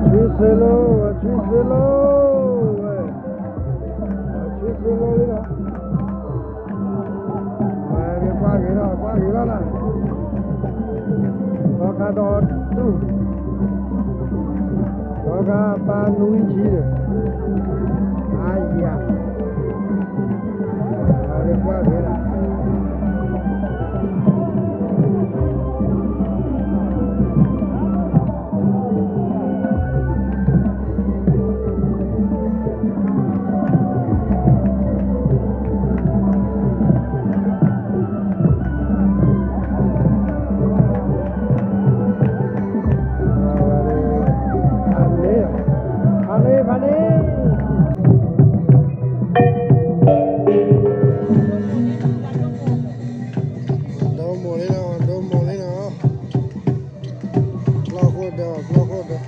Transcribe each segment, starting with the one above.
ဆံဆ့လိ, ဆံဆ့လိ, ဆံဆ့လိလံလီၤ. ဝဲဒၣ်ကွၢ်က့ၤလီၤ, ကွၢ်က့ၤလီၤလၢ, ဒီခါဒီးတူၢ်, ဒီခါပၢ်နွံဆံဒီး, အါယၤ, ဝဲဒၣ်ကွၢ်က့ၤလီၤ. ဖးန့ၢ်, ဖးန့ၢ်, ဖးန့ၢ်, ဒိမိၢ်လံနီၤ, ဒိမိၢ်လံနီၤ, ဖျီၣ်ဃိၣ်ဒီး, ဖျီၣ်ဃိၣ်ဒီး.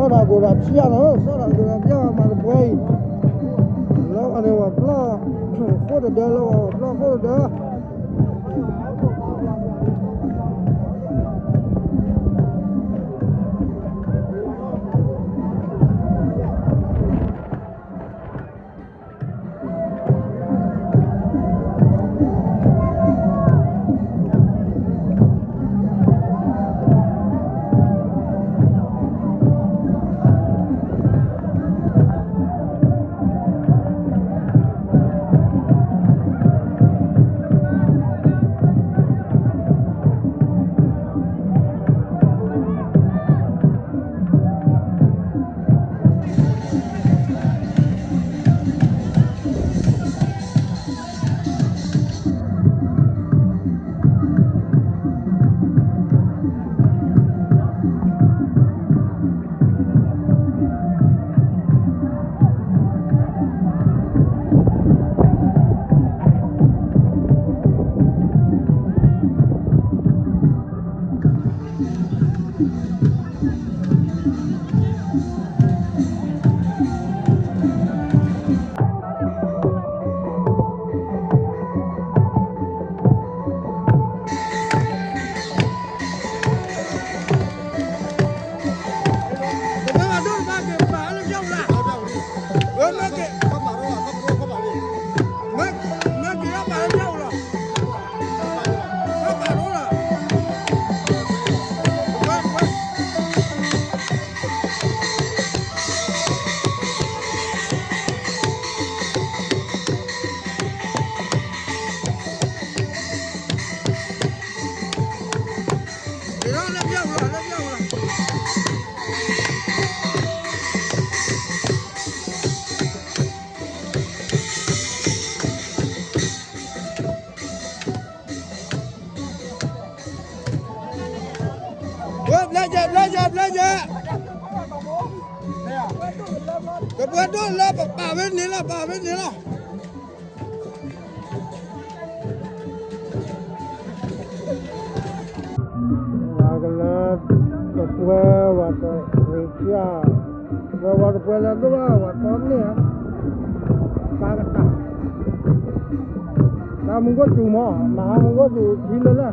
စီၣ်တၢ်ကိၢ်တၢ်ဖံးဧါနီၤ, စီၣ်တၢ်ကိၢ်တၢ်ဖံးမၤတပှဲၤအံၤ, လၢအဝဲန့ၣ်ပှၤပျီၢ်ဃိတဒၢ, လၢပှၤပျီၢ်ဃိတဒၢ. ဘျဲယဲၢ် ဘျဲယဲၢ် ဘျဲယဲၢ်, ကပှဲၤဒိၣ်လၢပပာ်ဝဲန့ၣ်လီၤ, ပာ်ဝဲန့ၣ်လီၤ. ဝဲကလၢ ကပှဲၤဝဲတပှဲၤဝဲတပှဲၤလၢဒိၣ်ဘၣ်ဝဲတီန့ၣ်ဧါ, တၢ်ကတၢၢ်, တၢ်မူခိၣ်စူၤမး မၤဟးမူခိၣ်စူၤထံလၢလၢ တၢ်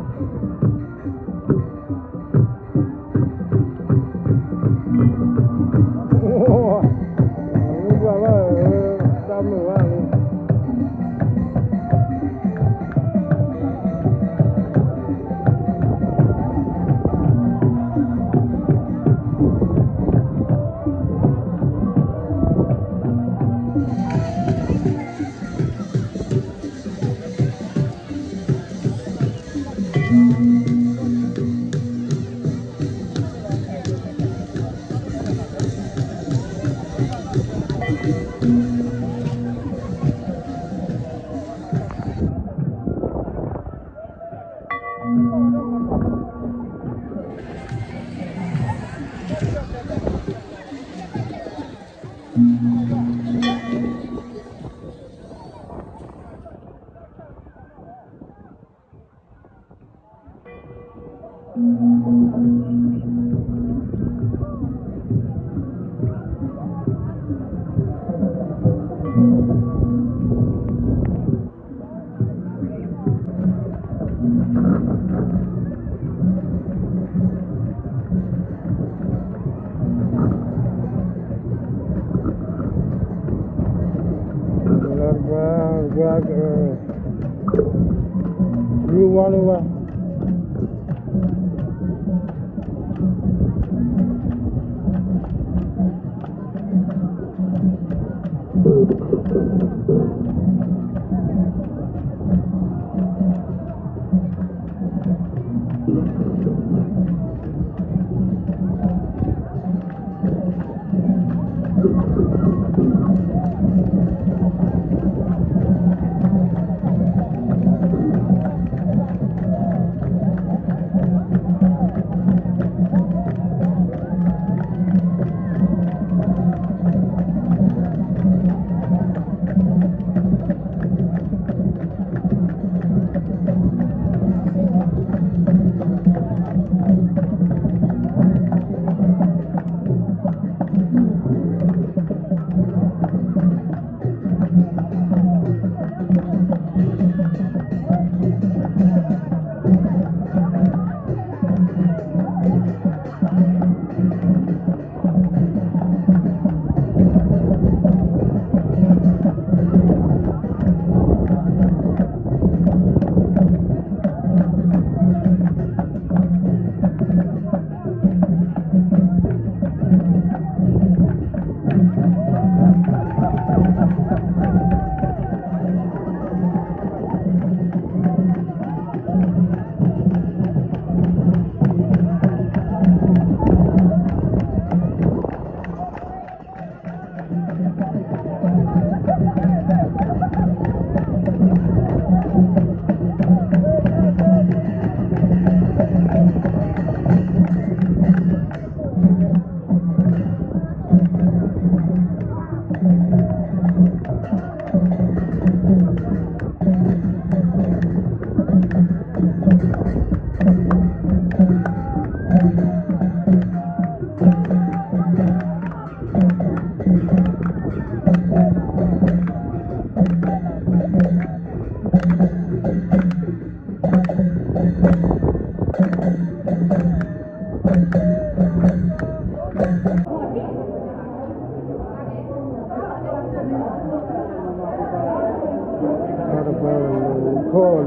မုာ်ဘၣ်လံ.လၢပှၤ ပှၤ ဝံၤဝါလၢဝါ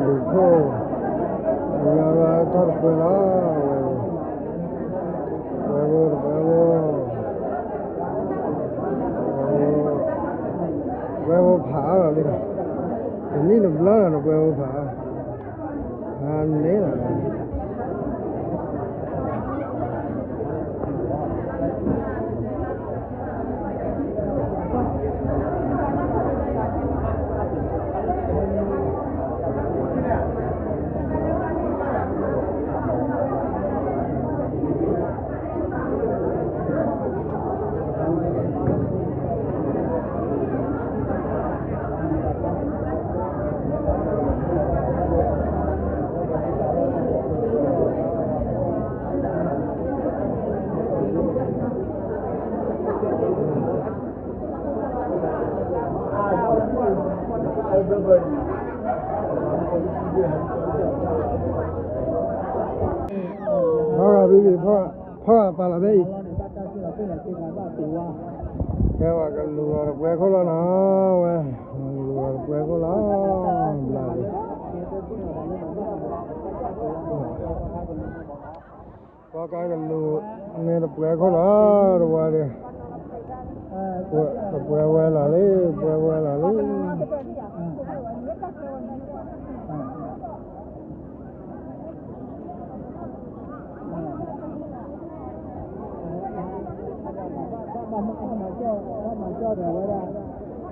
ဖိ, ယၤလီၤထီၣ်တပှဲၤလီၤ, ဝဲ, ဝဲဖိတပှဲၤဖိ, ဝဲဖိဖးအါလီၤလံ, တနံၣ်တဘျီလီၤ တပှဲၤဖိဖးအါ, ဟါန့ၣ်လီၤ. ဖီဂၤဘံဘံ, ဖီဂၤပာ်လီၤဖဲအံၤ, ဖဲဝဲကလူၤလီၤတပှဲၤခိၣ်လီၤနီၤ, ဝဲ, ကလူၤလီၤတပှဲၤခိၣ်လီၤ, ဘျါလံ. ပှၤကလူၤန့ၣ်တပှဲၤခိၣ်လီၤ, တဝီဒီး, တပှဲၤဝဲလီၤလံ, ပှဲၤဝဲလီၤလံ.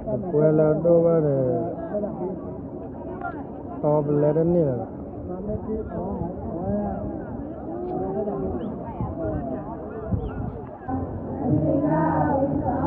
တပှဲၤလၢဒိၣ်ဘၣ်ဒီး, တီပလဲတန့ၢ်လၢၤဘၣ်. စးလံ စးလံ စးလံ,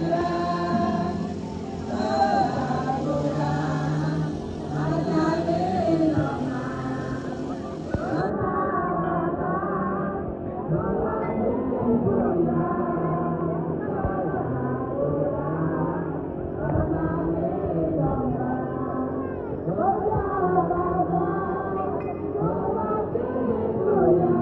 ပကညါဝဲပျီၢ်ခိၣ်တဒၢအဃိသ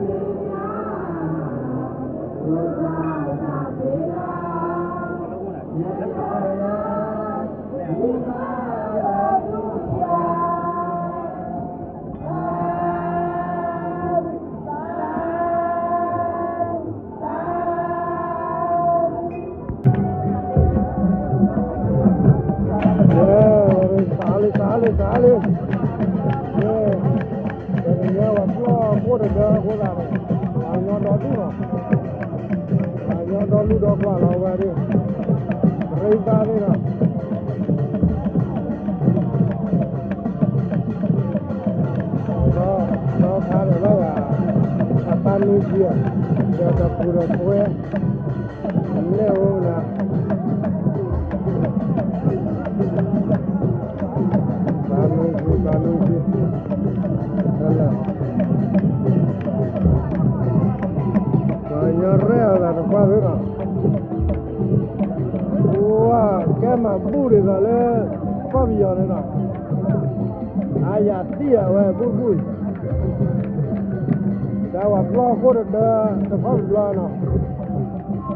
တးန့ၣ်, ပှၤညီဒီဒူၣ်လီၤ, ပှၤညီဒီဒူၣ်ဒီကွၢ်လီၤဝဲဒၣ်, ရ့သးသ့ၣ်ဒီး ဒီးခါန့ၣ်လီၤဂာ်, အပၢ်မ့ၢ်ကံ, ဒီးတပူၤဒီးပဝဲ, အလဲၢ်အိၣ်နၤ, ပၢ်မ့ၢ်ကံ ပၢ်မ့ၢ်ကံ, လၢ, ပှၤညီရဲၣ်အသးတပှၢ်သ့ၣ်ဒီး, ဝါ, ကဲမၤဘူၣ်ဒ်သိးလၢ, ကီၢ်ပယီၤန့ၣ်ဒီး, အါယၤသံၣ်အဝဲဘူၣ်ဘူၣ်အံၤ, ဒ်ဝဲပျီၢ်ခိၣ်တဒၢ, တခီတဘျီနီၤ,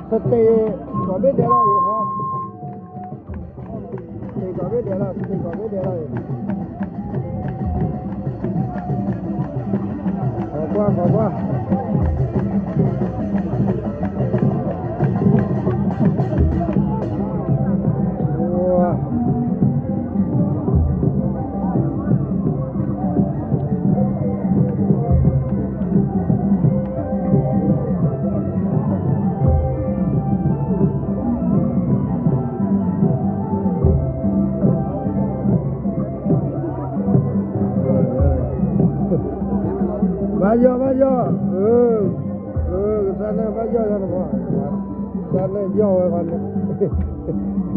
စတ့း, ကိးဘ့ၣ်ဒဲးလီၤအံၤ, စတ့းကိးဘ့ၣ်ဒဲးလီၤ, စတ့းကိးဘ့ၣ်ဒဲးလီၤအံၤ, ကွၢ်ကွၢ်ကွၢ် ဘါယီၢ် ဘါယီၢ်, ကစၢ်န့ၣ်ဘါယီၢ်ယၤတဘီ, ကစၢ်န့ၣ်ယီၢ်ဝဲဘၣ်န့ၣ်,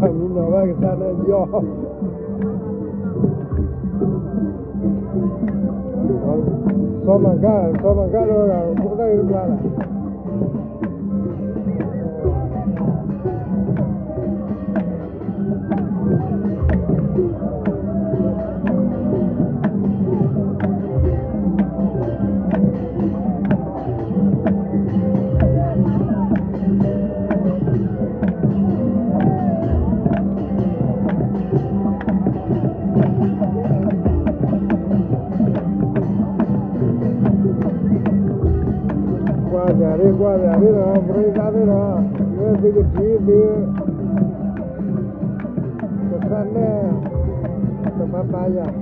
မံနီၤဘၣ်ကစၢ်န့ၣ်ယီၢ်, စီၤမၤကၢ် စီၤမၤကၢ်လၢဂၤ ဖိသၣ်ဂ့ၤတဘျါလီၤ. ကွၢ်ယၤသ့ၣ်ဒီး ပရ့သးသ့ၣ်ဒီး လၢသုကထံၣ်သု ကစၢ်နဲၣ် တဘၣ်ဘါယၤ ယ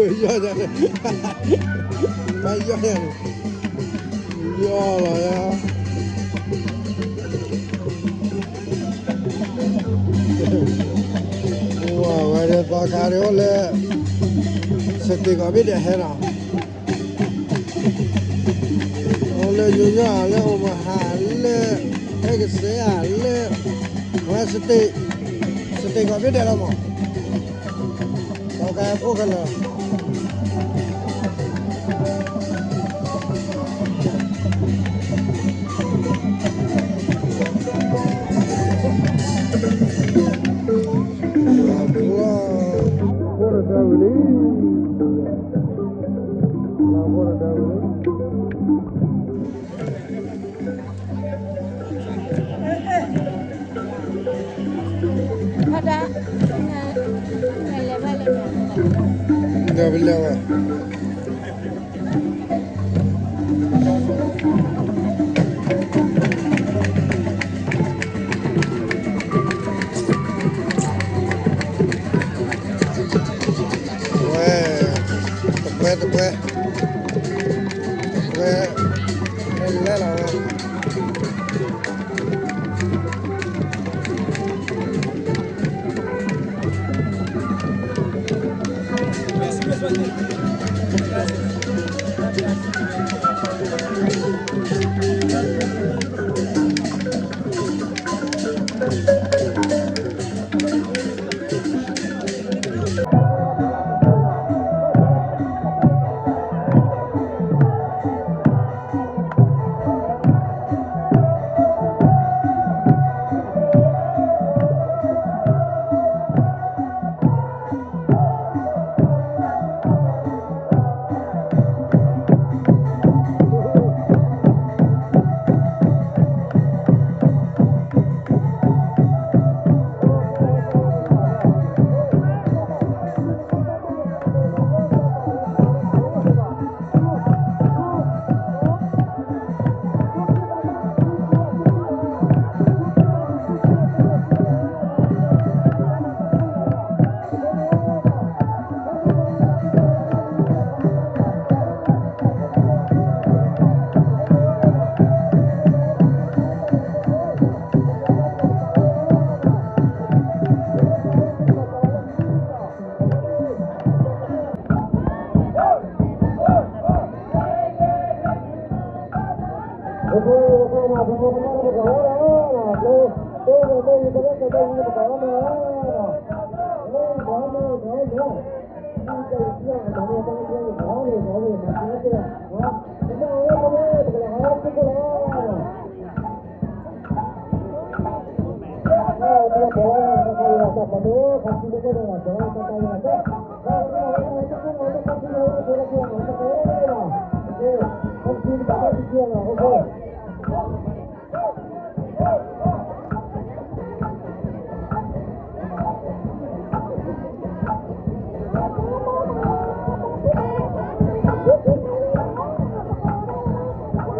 ီၢ်ယၤန့ၣ်, မၤယီၢ်ယၤန့ၣ်, ယီၢ်လီၤယၤ, ဝဲဒၣ်သီခါန့ၣ်အိၣ်လၢ စတ့းကီးဘ့ၣ်ဒဲးဟဲလီၤ, အိၣ်လၢယူယီၢ် လၢအိၣ်မဟါ လၢ ဟဲကစဲးဧါ လၢ ဝဲ စတ့း, စတ့းကီးဘ့ၣ်ဒဲးလီၤမး, သီခါဖိခဲလၢာ် ဒီးပလဲၤဝဲ ဝဲ တပွဲတပွဲ တပွဲ လဲၤလဲၤလီၤဝဲ